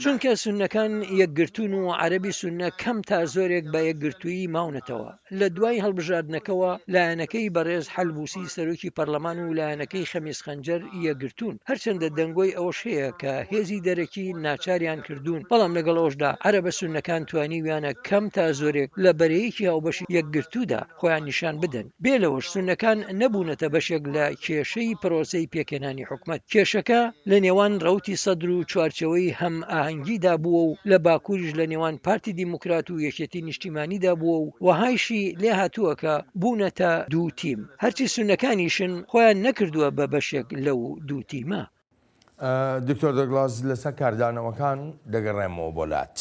چونکە سوننەکان یەکگرتوون و عەرەبی سوننە کەم تا زۆرێک بە یەکگرتوویی ماونەتەوە. لە دوای هەڵبژاردنەکەوە لایەنەکەی بەڕێز حەلبوسی سەرۆکی پەرلەمان و لایەنەکەی خەمیس خەنجەر یەکگرتوون. هەرچەندە دەنگۆی ئەوەش هەیە کە هێزی دەرەکی ناچاریان کردوون، بەڵام لەگەڵ ئەوەشدا عەرەبە سوننەکان توانیویانە کەم تا زۆرێک لە بەرەیەکی هاوبەشی یەکگرتوودا خۆیان نیشان بدەن. بێ لەوەش سوننەکان نەبوونەتە بەشێک لە کێشەی پرۆسەی پێکهێنانی حکومەت. کێشەکە لە نێوان ڕەوتی سەدر و چوارچێوەی هەمئاهەنگیدا بووە و لە باکووریش لە نێوان پارتی دیموکرات و یەکێتی نیشتیمانیدا بووە و وەهایشی لێهاتووە کە بوونەتە دوو تیم. هەرچی سوننەکانیشن خۆیان نەکردووە بە بەشێک لەو دوو تیمە. دکتۆر دەگڵاس لەسەر کاردانەوەکان دەگەڕێمەوە بۆ لات.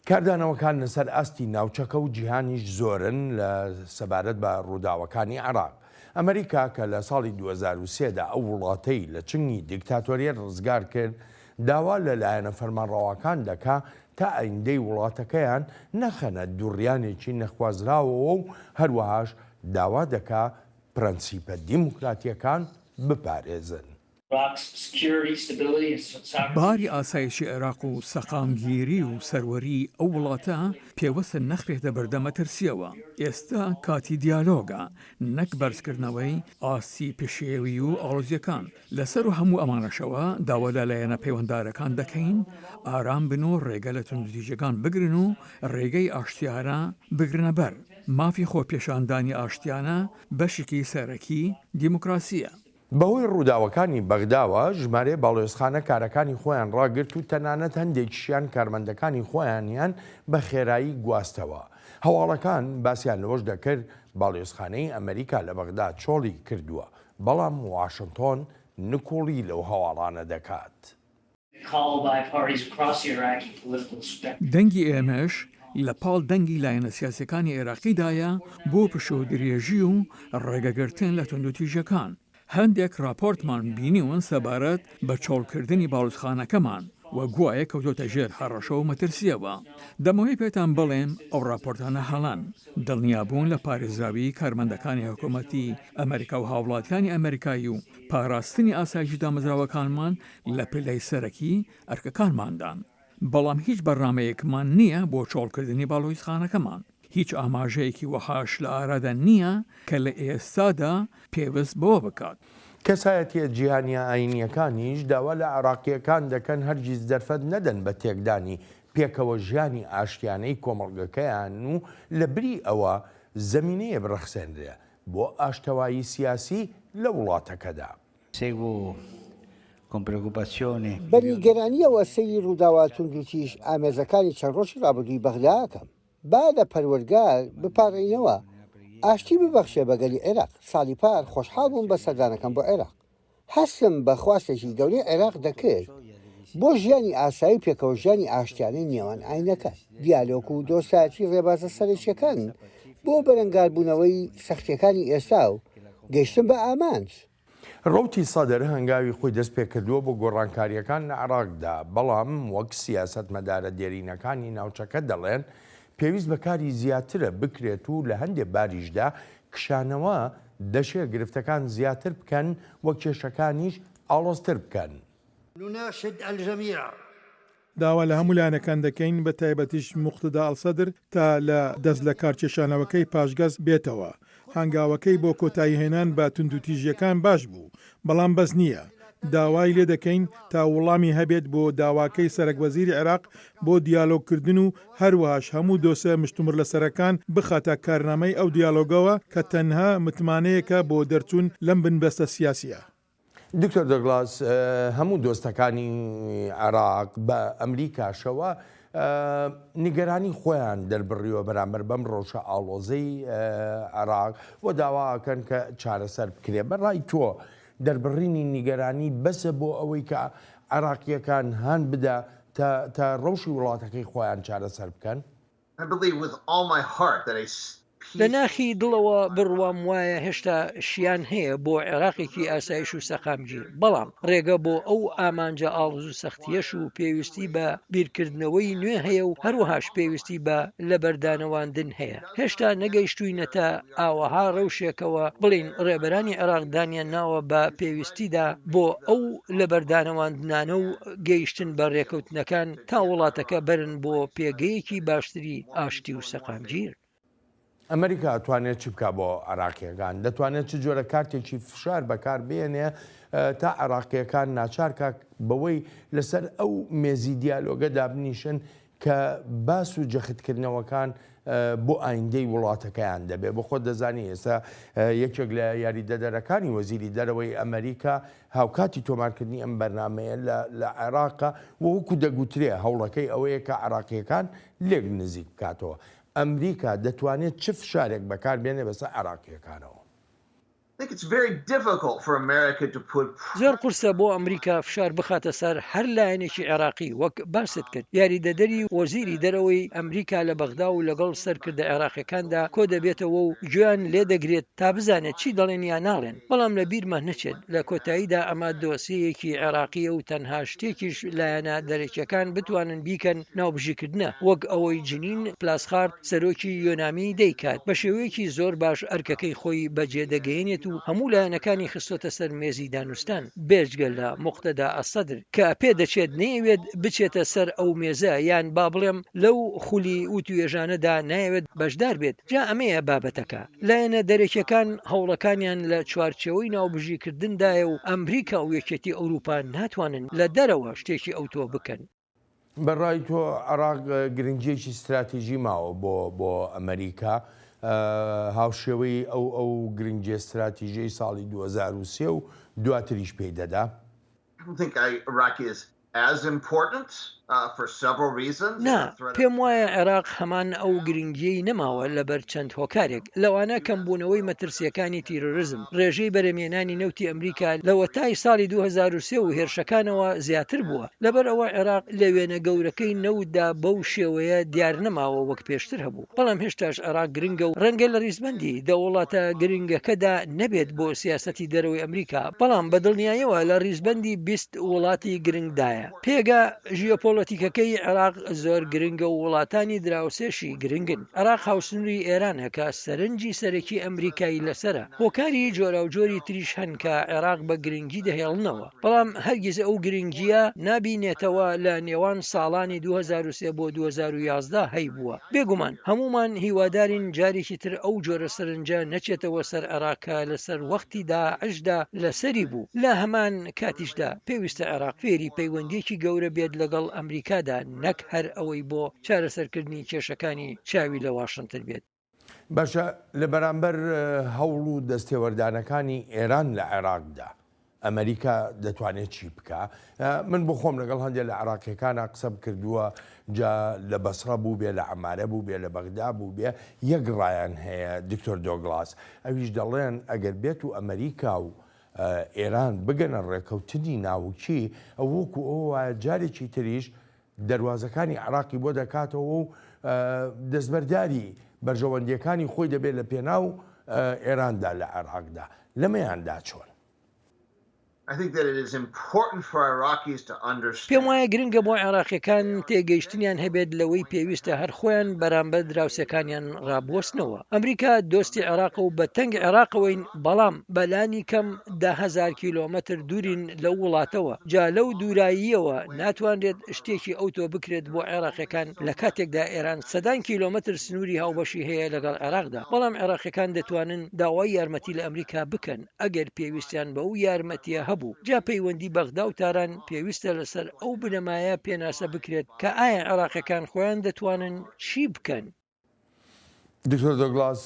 کاردانەوەکان لەسەر ئاستی ناوچەکە و جیهانیش زۆرن لە سەبارەت بە ڕووداوەکانی عێراق. ئەمریکا کە لە ساڵی 2003 دا ئەو وڵاتەی لە چنگی دیکتاتۆریەت ڕزگار کرد، داوا لە لایەنە فەرمانڕەواکان دەکا تا ئایندەی وڵاتەکەیان نەخەنە دوڕیانێکی نەخوازراوەوە و هەروەهاش داوا دەکا پرەنسیپە دیموکراتییەکان بپارێزن. باری ئاسایشی عێراق و سەقامگیری و سەروەریی ئەو وڵاتە پێوستە نەخرێتە بەردەم مەترسییەوە. ئێستا کاتی دیالۆگە نەک بەرزکردنەوەی ئاستی پشێوی و ئاڵۆزییەکان. لەسەروو هەموو ئەمانەشەوە داوا لە لایەنە پەیوەنددارەکان دەکەین ئارام بن و ڕێگە لە توندوتیژیەکان بگرن و ڕێگەی ئاشتیانە بگرنە بەر. مافی خۆپێشاندانی ئاشتیانە بەشێکی سەرەکی دیموکراسییە. بەهۆی ڕووداوەکانی بەغداوە ژمارەیە باڵیۆزخانە کارەکانی خۆیان ڕاگرت و تەنانەت هەندێکیشیان کارمەندەکانی خۆیانیان بە خێرایی گواستەوە. هەواڵەکان باسیان لەوەش دەکرد باڵیۆزخانەی ئەمریکا لە بەغدا چۆڵی کردووە، بەڵام واشنتۆن نکوڵی لەو هەواڵانە دەکات. دەنگی ئێمەش لە پاڵ دەنگی لایەنە سیاسیەکانی عێراقیدایە بۆ پشوودرێژی و ڕێگەگرتن لە توندوتیژیەکان. هەندێک ڕاپۆرتمان بینیون سەبارەت بە چۆڵکردنی باڵوزخانەکەمان و گوایە کەوتۆتە ژێر هەڕەشە و مەترسیەوە. دەمەوێ پێتان بڵێم ئەو ڕاپۆرتانە هەڵەن. دڵنیابوون لە پارێزراویی کارمەندەکانی حکومەتی ئەمەریکا و هاوڵاتیانی ئەمەریکایی و پاراستنی ئاسایشی دامەزراوەکانمان لە پلەی سەرەکی ئەرکەکانماندان، بەڵام هیچ بەرنامەیەکمان نییە بۆ چۆڵکردنی باڵویزخانەکەمان. هیچ ئاماژەیەکی وەهاش لە ئارادا نییە کە لە ئێستادا پێوست بەوە بکات. کەسایەتییە جیهانییە ئایینییەکانیش داوا لە عێراقییەکان دەکەن هەرگیز دەرفەت نەدەن بە تێکدانی پێکەوە ژیانی ئاشتیانەی کۆمەڵگەکەیان و لە بری ئەوە زەمینەیە بڕەخسێنرێ بۆ ئاشتەوایی سیاسی لە وڵاتەکەدا. بە نیگەرانییەوە سەیری ڕووداوە توندوتیژ ئامێزەکانی چەند ڕۆژی ڕابردووی بەغدا ئەکەم. با لە پەروەردگار بپاڕێینەوە ئاشتی ببەخشێ بە گەلی عێراق. ساڵی پار خۆشحاڵ بووم بە سەردانەکەم بۆ عێراق. هەستم بە خواستێکی گەورەی عێراق دەکرد بۆ ژیانی ئاسایی و پێکەوەژیانی ئاشتیانەی نێوان ئاینەکان. دیالۆگ و دۆستایەتی ڕێبازە سەرەکییەکانن بۆ بەرەنگاربوونەوەی سەختییەکانی ئێستا و گەیشتن بە ئامانج. ڕەوتی سەدر هەنگاوی خۆی دەستپێکردووە بۆ گۆڕانکارییەکان لە عێراقدا، بەڵام وەک سیاسەتمەدارە دێرینەکانی ناوچەکە دەڵێن، پێویست بە کاری زیاترە بکرێت و لە هەندێ باریشدا کشانەوە دەشێ گرفتەکان زیاتر بکەن و کێشەکانیش ئاڵۆزتر بکەن. نناشد الجميع. داوا لە هەموو لایەنەکان دەکەین بە تایبەتیش موقتەدا ئەلسەدر تا لە دەست لەکارکێشانەوەکەی پاشگەز بێتەوە. هەنگاوەکەی بۆ کۆتاییهێنان بە توندوتیژییەکان باش بوو، بەڵام بەس نییە. داوای لێدەکەین تا وڵامی هەبێت بۆ داواکەی سەرەکوەزیری عێراق بۆ دیالۆگکردن و هەروەهاش هەموو دۆسە مشتومڕلەسەرەکان بخاتە کارنامەی ئەو دیالۆگەوە کە تەنها متمانەیەکە بۆ دەرچوون لەم بنبەستە سیاسییە. دکتۆر دۆگلاس، هەموو دۆستەکانی عێراق بە ئەمریکاشەوە نیگەرانی خۆیان دەربڕیوە بەرامبەر بەم ڕەوشە ئاڵۆزەی عێراق و داوا ئەکەن کە چارەسەر بکرێ. بە ڕای تۆ دەربڕینی نیگەرانی بەسە بۆ ئەوەی کە عێراقییەکان هان بدا تا ڕەوشی وڵاتەکەی خۆیان چارەسەر بکەن؟ لە ناخی دڵەوە بڕوام وایە هێشتا شیان هەیە بۆ عێراقێکی ئاسایش و سەقامگیر، بەڵام ڕێگە بۆ ئەو ئامانجە ئاڵۆز و سەختییەش و پێویستی بە بیرکردنەوەی نوێ هەیە و هەروەهاش پێویستی بە لەبەردانەواندن هەیە. هێشتا نەگەیشتووینەتە ئاوەها ڕەوشێکەوە بڵێین ڕێبەرانی عێراق دانیان ناوە بە پێویستیدا بۆ ئەو لەبەردانەواندنانە و گەیشتن بە ڕێکەوتنەکان تا وڵاتەکە بەرن بۆ پێگەیەکی باشتری ئاشتی و سەقامگیر. ئەمریکا ئەتوانێت چ بکا بۆ عێراقییەکان؟ دەتوانێت چ جۆرە کارتێکی فشار بەکار بێنێ تا عێراقییەکان ناچار کا بەوەی لەسەر ئەو مێزی دیالۆگە دابنیشن کە باس و جەختکردنەوەکان بۆ ئایندەی وڵاتەکەیان دەبێ؟ بۆ خۆت دەزانی ئێستا یەکێک لە یاریدەدەرەکانی وەزیری دەرەوەی ئەمریکا هاوکاتی تۆمارکردنی ئەم بەرنامەیە لە عێراقە و وەکو دەگوترێ هەوڵەکەی ئەوەیە کە عێراقییەکان لێک نزیک بکاتەوە. ئەمریکا دەتوانێت چ فشارێک بەکار بێنێ بەسەر عێراقییەکانەوە؟ زۆر قورسە بۆ ئەمریکا فشار بخاتە سەر هەر لایەنێکی عێراقی، وەک باست کرد یاریدەدەری وەزیری دەرەوەی ئەمریکا لە بەغدا و لەگەڵ سەرکردە عێراقیەکاندا کۆدەبێتەوە و گوێیان لێدەگرێت تا بزانێت چی دەڵێن یا ناڵێن، بەڵام لە بیرمان نەچێت لە کۆتاییدا ئەمە دۆسێیەکی عێراقییە و تەنها شتێکیش لایەنە دەرەکیەکان بتوانن بیکەن ناوبژیکردنە وەک ئەوەی جنین پلاسخارت سەرۆکی یۆنامی دەیکات بە شێوەیەکی زۆر باش ئەرکەکەی خۆی بەجێ دەگەیەنێت و هەموو لایەنەکانی خستۆتە سەر مێزی دانوستان بێجگە لە موقتەدا ئەسەدر کە پێدەچێت نەیەوێت بچێتە سەر ئەو مێزە یان با بڵێم لەو خولی وتوێژانەدا نایەوێت بەشدار بێت جا ئەمەیە بابەتەکە. لایەنە دەرەکیەکان هەوڵەکانیان لە چوارچێوەی ناوبژیکردندایە و ئەمریکا و یەکێتی ئەوروپا ناتوانن لە دەرەوە شتێکی ئەوتۆ بکەن. بە ڕای تۆ عێراق گرنگییەکی ستراتیژی ماوە بۆ بۆ ئەمریکا هاوشێوەی ئەو ئەو گرنگیە ستراتیژیەی ساڵی 2003 و دواتریش پێی دەدا؟ نا، پێم وایە عێراق هەمان ئەو گرنگییەی نەماوە لەبەر چەند هۆکارێک، لەوانە کەمبوونەوەی مەترسییەکانی تیرۆرزم، ڕێژەی بەرهەمهێنانی نەوتی ئەمریکا لەوەتای ساڵی 2003 و هێرشەکانەوە زیاتر بووە، لەبەر ئەوە عێراق لە وێنە گەورەکەی نەوتدا بەو شێوەیە دیار نەماوە وەک پێشتر هەبوو. بەڵام هێشتاش عێراق گرنگە و ڕەنگە لە ڕیزبەندی دە وڵاتە گرنگەکەدا نەبێت بۆ سیاسەتی دەرەوەی ئەمریکا، بەڵام بە دڵنیایەوە لە ڕیزبەندی 20 وڵاتی گرنگدایە. پێگە ژیۆپۆلەتیکەکەی عێراق زۆر گرنگە و وڵاتانی دراوسێشی گرنگن. عێراق هاوسنووری ئێرانە کە سەرنجی سەرەکی ئەمریکای لەسەرە. هۆکاری جۆراوجۆری تریش هەن کە عێراق بە گرنگی دەهێڵنەوە. بەڵام هەرگیز ئەو گرنگییە نابینێتەوە لە نێوان ساڵانی 2003 بۆ 2011 هەیبووە. بێگومان هەموومان هیوادارین جارێکی تر ئەو جۆرە سەرنجە نەچێتەوە سەر عێراق کە لەسەر وەختی داعشدا لەسەری بوو، لە هەمان کاتیشدا پێویستە عێراق فێری پەیوەندییەکی گەورە بێت لەگەڵ ئەمریکادا نەک هەر ئەوەی بۆ چارەسەرکردنی کێشەکانی چاوی لە واشنتن بێت. باشە لە بەرامبەر هەوڵ و دەستێوەردانەکانی ئێران لە عێراقدا ئەمریکا دەتوانێت چی بکا؟ من بۆ خۆم لەگەڵ هەندێک لە عێراقیەکانا قسەم کردووە جا لە بەسڕە بووبێ لە عەمارە بووبێ لە بەغدا بووبێ یەک ڕایان هەیە دکتۆر دۆگڵاس ئەویش دەڵێن ئەگەر بێت و ئەمریکا و ئێران بگەنە ڕێکەوتنی ناوکی ئەو وەکو ئەوە وایە جارێکی تریش دەروازەکانی عێراقی بۆ دەکاتەوە و دەستبەرداری بەرژەوەندییەکانی خۆی دەبێت لە پێناو ئێراندا لە عێراقدا. لەمەیاندا چۆن؟ پێم وایە گرنگە بۆ عێراقییەکان تێگەیشتنیان هەبێت لەوەی پێویستە هەر خۆیان بەرامبەر دراوسێکانیان ڕابوەستنەوە. ئەمریکا دۆستی عێراقە و بە تەنگ عێراقەوەین، بەڵام بە لانی کەم 10,000 کیلۆمەتر دوورین لەو وڵاتەوە، جا لەو دووراییەوە ناتوانرێت شتێکی ئەوتۆ بکرێت بۆ عێراقیەکان لە کاتێکدا ئێران سەدان کیلۆمەتر سنووری هاوبەشی هەیە لەگەڵ عێراقدا، بەڵام عێراقیەکان دەتوانن داوای یارمەتی لە ئەمریکا بکەن ئەگەر پێویستیان بەو یارمەتیە هەبوو، جا پەیوەندی بەغدا و تاران پێویستە لەسەر ئەو بنەمایە پێناسە بکرێت کە ئایا عێراقیەکان خۆیان دەتوانن چی بکەن؟ دکتۆر دۆگلاس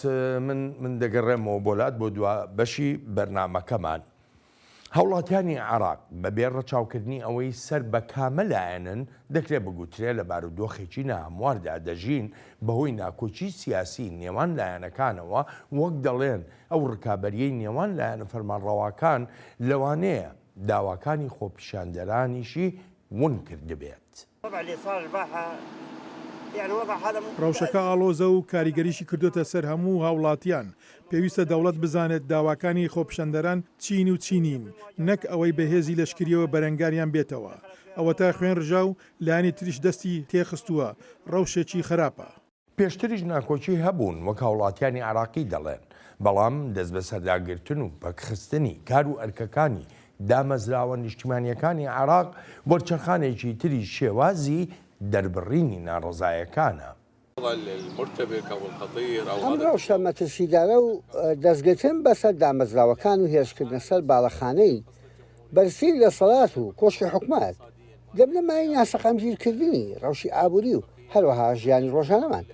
من من دەگەڕێمەوە بۆ لات بۆ دوا بەشی بەرنامەکەمان. هاوڵاتیانی عێراق بە بێ ڕەچاوکردنی ئەوەی سەر بە کامە لایەنن دەکرێت بگوترێ لە بارودۆخێکی ناهەمواردا دەژین بەهۆی ناکۆکی سیاسی نێوان لایەنەکانەوە وەک دەڵێن ئەو ڕکابەریەی نێوان لایەنە فەرمانڕەواکان لەوانەیە داواکانی خۆپیشاندەرانیشی ون کردبێت. ڕەوشەکە ئاڵۆزە و کاریگەریشی کردۆتە سەر هەموو هاوڵاتیان، پێویستە دەوڵەت بزانێت داواکانی خۆپیشاندەران چین و چی نین، نەک ئەوەی بە هێزی لەشکرییەوە بەرەنگاریان بێتەوە. ئەوەتا خوێن ڕژا و لایەنی تریش دەستی تێخستووە، ڕەوشێکی خراپە. پێشتریش ناکۆکی هەبوون وەک هاوڵاتیانی عێراقی دەڵێن، بەڵام دەستبەسەرداگرتن و پەکخستنی کار و ئەرکەکانی دامەزراوە نیشتیمانییەکانی عێراق وەرچەرخانێکی تری شێوازی دەربڕینی ناڕەزایەکانە. ئەم ڕەوشە مەترسیدارە و دەستگرتن بەسەر دامەزراوەکان و هێرشکردنە سەر باڵەخانەی بەرزترین دەسەڵات و کۆشکی حکومەت، دەبنە مایەی ناسەقامگیرکردنی ڕەوشی ئابووری و هەروەها ژیانی ڕۆژانەمان.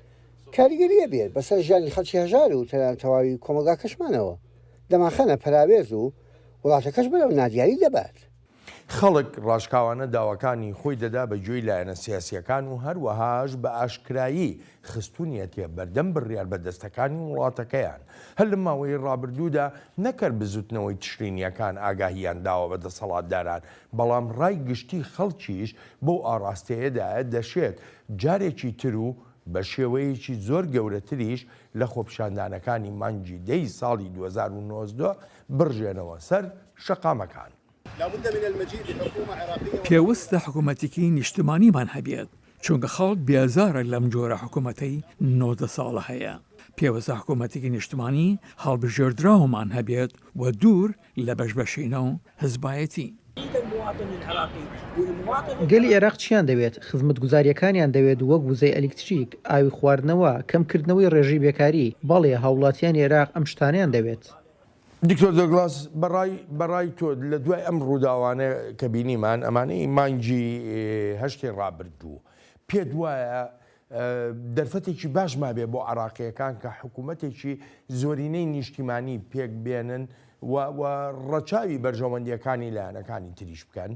کاریگەری ئەبێت بەسەر ژیانی خەڵکی هەژار و تەنانەت تەواوی کۆمەڵگاکەشمانەوە. دەمانخەنە پەراوێز و وڵاتەکەش بەرەو نادیاری دەبات. خەڵک ڕاشکاوانە داواکانی خۆی دەدا بە گوێی لایەنە سیاسییەکان و هەروەهاش بە ئاشکرایی خستوونیەتیە بەردەم بڕیاربەدەستەکانی وڵاتەکەیان. هەر لەم ماوەیەی ڕابردوودا نەک هەر بزوتنەوەی تشرینییەکان ئاگاهییان داوە بە دەسەڵاتداران، بەڵام ڕای گشتی خەڵکیش بەو ئاڕاستەیەدایە دەشێت جارێکی تر و بە شێوەیەکی زۆر گەورەتریش لە خۆپیشاندانەکانی مانگی دەی ساڵی 2019 بڕژێنەوە سەر شەقامەکان. پێوستە حکومەتێکی نیشتمانیمان هەبێت، چونکە خەڵک بێزارە لەم جۆرە حکومەتەی 19 ساڵە هەیە. پێوستە حکومەتێکی نیشتمانی هەڵبژێردراومان هەبێت و دوور لە بەشبەشینە و حزبایەتی. گەلی عێراق چیان دەوێت؟ خزمەتگوزارییەکانیان دەوێت وەک وزەی ئەلیکتریک، ئاوی خواردنەوە، کەمکردنەوەی ڕێژەی بێکاری، بەڵێ هاوڵاتیانی عێراق ئەم شتانەیان دەوێت. دکتۆر دۆگلاس، بەڕای بەڕای تۆ لە دوای ئەم ڕووداوانە کە بینیمان ئەمانەی مانگی هەشتی ڕابردوو پێت وایە دەرفەتێکی باش مابێ بۆ عراقیەکان کە حکوومەتێکی زۆرینەی نیشتیمانی پێک بێنن و ڕەچاوی بەرژەوەندیەکانی لایەنەکانی تریش بکەن؟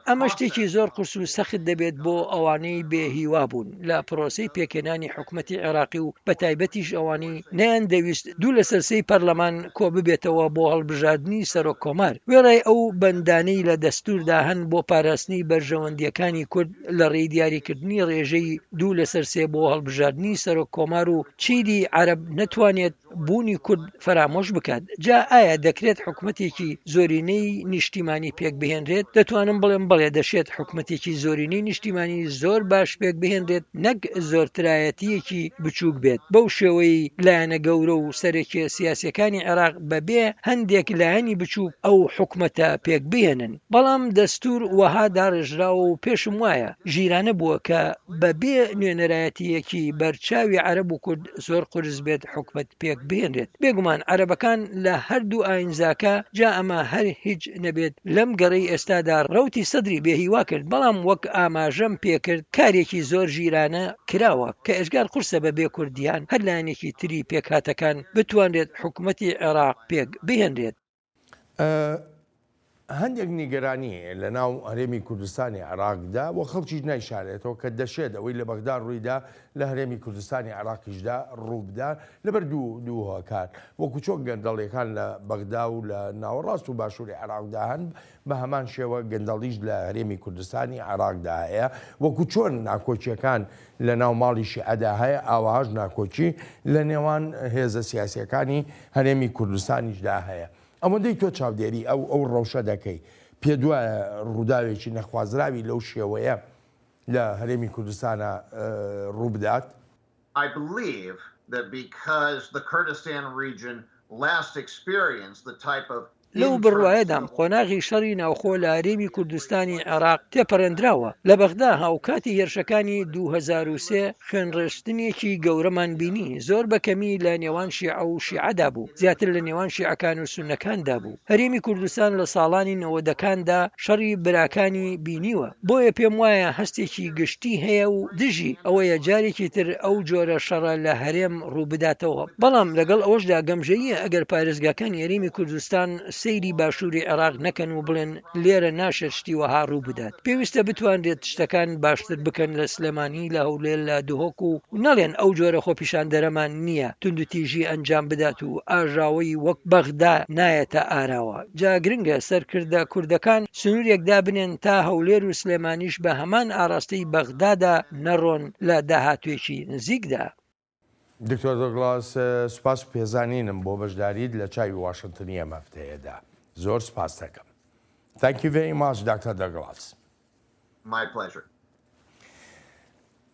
ئەمە شتێکی زۆر قورس و سەخت دەبێت بۆ ئەوانەی بێ هیوا بوون لە پرۆسەی پێکهێنانی حکومەتی عێراقی و بەتایبەتیش ئەوانەی نەیاندەویست دوو لەسەر سێی پەرلەمان کۆببێتەوە بۆ هەڵبژاردنی سەرۆک کۆمار، وێڕای ئەو بەندانەی لە دەستووردا هەن بۆ پاراستنی بەرژەوەندییەکانی کورد لە ڕێی دیاریکردنی ڕێژەی دوو لەسەر سێ بۆ هەڵبژاردنی سەرۆک کۆمار و چیدی عەرەب نەتوانێت بوونی کورد فەرامۆش بکات. جا ئایا دەکرێت حکومەتێکی زۆرینەی نیشتیمانی پێکبهێنرێت؟ دەتوانم بڵێم بەڵێ دەشێت حکومەتێکی زۆرینەی نیشتیمانی زۆر باش پێکبهێنرێت نەک زۆرترایەتییەکی بچووک بێت بەو شێوەیەی لایەنە گەورە و سەرەکیە سیاسیەکانی عێراق بەبێ هەندێک لایەنی بچووک ئەو حکومەتە پێکبهێنن. بەڵام دەستور وەها داڕێژراوە و پێشم وایە ژیرانە بووە کە بەبێ نوێنەرایەتییەکی بەرچاوی عەرەب و کورد زۆر قورس بێت حکومەت پێک بهێنرێت. بێگومان عەرەبەکان لە هەردوو ئاینزاکە، جا ئەمە هەر هیچ نەبێت لەم گەڕەی ئێستادا ڕەوتی سەدری بێ هیوا کرد، بەڵام وەک ئاماژەم پێکرد کارێکی زۆر ژیرانە کراوە کە ئێجگار قورسە بە بێ کورد یان هەر لایەنێکی تری پێکهاتەکان بتوانرێت حکومەتی عێراق پێک بهێنرێت. هەندێک نیگەرانی لە ناو هەرێمی کوردستانی عێراقدا و خەڵکیش نایشارێتەوە کە دەشێت ئەوەی لە بەغدا ڕوویدا لە هەرێمی کوردستانی عێراقیشدا ڕووبدا لەبەر دوو دوو هۆکار وەکو چۆن گەندەڵیەکان لە بەغدا و لە ناوەڕاست و باشووری عێراقدا هەن بە هەمان شێوە گەندەڵیش لە هەرێمی کوردستانی عێراقدا هەیە وەکو چۆن ناکۆکیەکان لە ناو ماڵی شیعەدا هەیە، ئاوەهاش ناکۆکی لە نێوان هێزە سیاسییەکانی هەرێمی کوردستانیشدا هەیە. ئەوەندەی تۆ چاودێری ئەو ئەو ڕەوشە دەکەی، پێت وایە ڕووداوێکی نەخوازراوی لەو شێوەیە لە هەرێمی کوردستانا ڕوو بدات؟ I believe that because the Kurdistan region last experienced the type of لەو بڕوایەدام قۆناغی شەڕی ناوخۆ لە هەرێمی کوردستانی عێراق تێپەڕێندراوە، لە بەغدا هاوکاتی هێرشەکانی 2003 خوێنڕشتنێکی گەورەمان بینی، زۆر بە کەمی لە نێوان شیعە و شیعەدا بوو، زیاتر لە نێوان شیعەکان و سوننەکاندا بوو. هەرێمی کوردستان لە ساڵانی نەوەدەکاندا شەڕی براکانی بینیوە، بۆیە پێموایە هەستێکی گشتی هەیە و دژی ئەوەیە جارێکی تر ئەو جۆرە شەڕە لە هەرێم ڕووبداتەوە، بەڵام لەگەڵ ئەوەشدا گەمژەییە ئەگەر پارێزگاکانی هەرێمی کوردستان سەیری باشووری عێراق نەکەن و بڵێن لێرە ناشێت شتی وەها ڕوو بدات. پێویستە بتوانرێت شتەکان باشتر بکەن لە سلێمانی، لە هەولێر، لە دهۆک و نەڵێن ئەو جۆرە خۆپیشاندەرەمان نییە توندوتیژی ئەنجام بدات و ئاژاوەی وەک بەغدا نایەتە ئاراوە. جا گرنگە سەرکردە کوردەکان سنوورێک دابنێن تا هەولێر و سلێمانیش بە هەمان ئاراستەی بەغدادا نەڕۆن لە داهاتووێکی نزیکدا. دکتۆر دۆگڵاس سوپاس و پێزانینم بۆ بەشداریت لە چاوی واشنتنی ئەم هەفتەیەدا. زۆر سوپاست دەکەم. Thank you very much Doctor Douglas. My pleasure.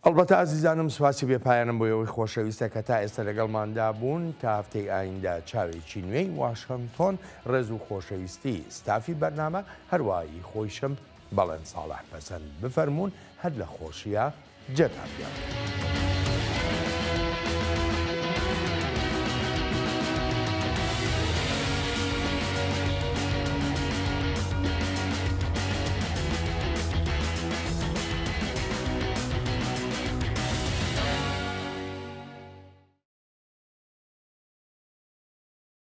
ئەڵبەتە ئازیزانم سوپاسی بێ پایانم بۆ ئێوەی خۆشەویستە کە تا ئێستا لەگەڵماندا بوون تا هەفتەی ئایندە چاوێکی نوێی واشنتۆن ڕێز و خۆشەویستی ستافی بەرنامە هەروا ئی خۆیشم بەڵێن ساڵح پەسەند بفەرموون هەر لە خۆشییا جێتان بێڵێ.